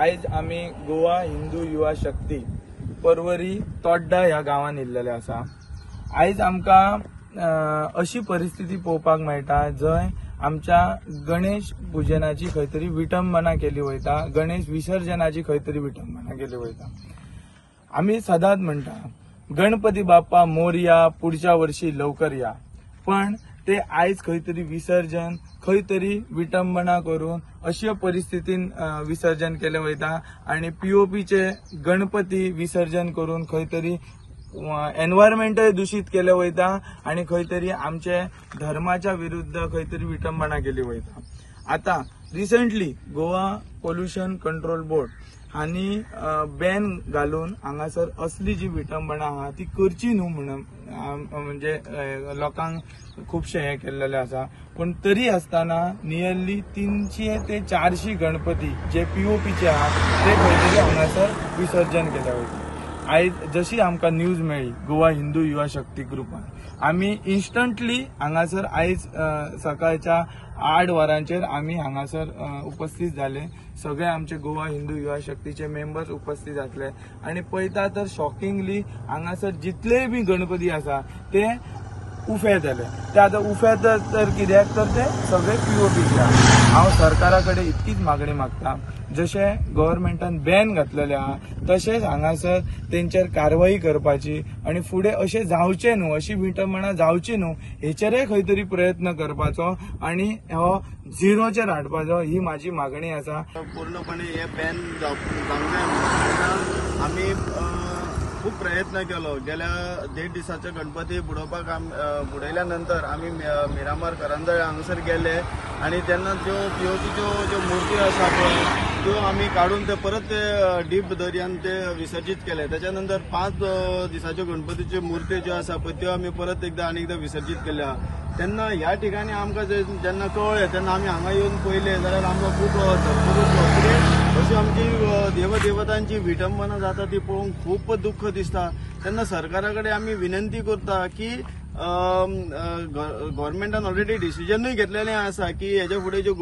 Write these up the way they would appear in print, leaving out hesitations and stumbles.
आयज आमी गोवा हिंदू युवा शक्ती पर्वरी तोड्डा ह्या गांवान येयल्लेले आसा. आयज आमकां अशी परिस्थिती पळोवपाक मेळटा जंय आमच्या गणेश पुजनाची खंय तरी विटंबना केली वयता, गणेश विसर्जनाची खंय तरी विटंबना केली वयता. आमी सदांच म्हणटा गणपती बाप्पा मोरया, पुढच्या वर्षी लवकर या, पण ते आयज खंय तरी विसर्जन खंय तरी विटंबना करून अशा परिस्थितीन विसर्जन केलें वयता आनी पीओपीचे गणपती विसर्जन करून खंय तरी एनवायरमेंटय दुशीत केलें वयता आनी खंय तरी आमचे धर्माच्या विरुद्ध खंय तरी विटंबना केली वयता. आतां recently Goa pollution control board हांणी बॅन घालून हांगासर असली जी विटंबना आहा ती करची न्हू म्हणून म्हणजे लोकांक खुबशें हें केल्लेलें आसा. पूण तरी आसतना नियरली 300 ते 400 गणपती जे पीओपीचे आहा ते खंय तरी हांगासर विसर्जन केले वयता. आयज जशी आमकां न्यूज मेळ्ळी गोवा हिंदू युवा शक्ती ग्रुपान, आमी इन्स्टंटली हांगासर आयज सकाळच्या 8 वरांचेर आमी हांगासर उपस्थित जाले. सगळे आमचे गोवा हिंदू युवा शक्तीचे मेंबर्स उपस्थित जातले आनी पळयता तर शॉकिंगली हांगासर जितलेय बी गणपती आसा ते उफे जाले. ते आतां उफे तर कित्याक तर ते सगळे पीओपीचे आहा. हांव सरकारा कडेन इतकीच मागणी मागता, जशें गव्हर्मेंटान बॅन घातलेलें आहा तशेंच हांगासर तेंचेर कारवाई करपाची आनी फुडें अशें जावचें न्हू, अशी विटंबना जावची न्हू हेचेरय खंय तरी प्रयत्न करपाचो आनी हो झिरोचेर हाडपाचो ही म्हाजी मागणी आसा. पूर्णपणे हे बॅन जावंक जाय म्हणून आमी खूब प्रयत्न केलो. गेल्या 1.5 दिसाचो गणपती बुडोवपाक बुडयल्या नंतर आमी मिरामार करंजळे हांगासर गेले आनी तेन्ना ज्यो पीओपीच्यो ज्यो मुर्ती आसा पळय त्यो आमी काडून ते परत ते डीप दर्यान ते विसर्जीत केले. त्याच्या नंतर 5 दिसाच्यो गणपतीच्यो मुर्त्यो ज्यो आसा पळय त्यो आमी परत एकदा आनी एकदा विसर्जीत केल्या. तेन्ना ह्या ठिकाणी आमकां जेन्ना कळ्ळें तेन्ना आमी हांगा येवन पळयलें जाल्यार आमकां खूब धक्को बसलो. कित्याक अशी आमची देवदेवतांची विटंबना जाता ती पळोवंक खूब दुख्ख दिसता. तेन्ना सरकारा कडेन आमी विनंती करता की गव्हर्मेंटान ऑलरेडी डिसिजनूय घेतलेलें आसा की हेच्या फुडें ज्यो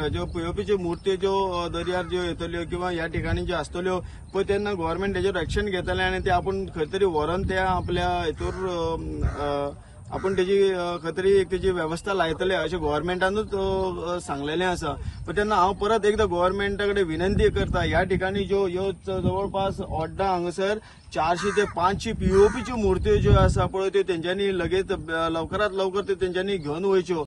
ज्यो पीओपीच्यो मुर्त्यो ज्यो दर्यार ज्यो येतल्यो किंवा ह्या ठिकाणी ज्यो आसतल्यो पळय तेन्ना गव्हर्मेंट हेजेर एक्शन घेतलें आनी ते आपूण खंय तरी व्हरोन ते आपल्या हेतूर आपूण तेजी खंय तरी एक तेजी वेवस्था लायतले अशें गव्हर्मेंटानूच सांगलेलें आसा. पण तेन्ना हांव परत एकदां गव्हर्मेंटा कडेन विनंती करता, ह्या ठिकाणी ज्यो ह्यो जवळपास ओड्डा हांगासर 400 ते 500 पीओपीच्यो मुर्त्यो ज्यो आसा पळय त्यो तेंच्यांनी लगेच लवकरात लवकर त्यो तेंच्यांनी घेवन वयच्यो.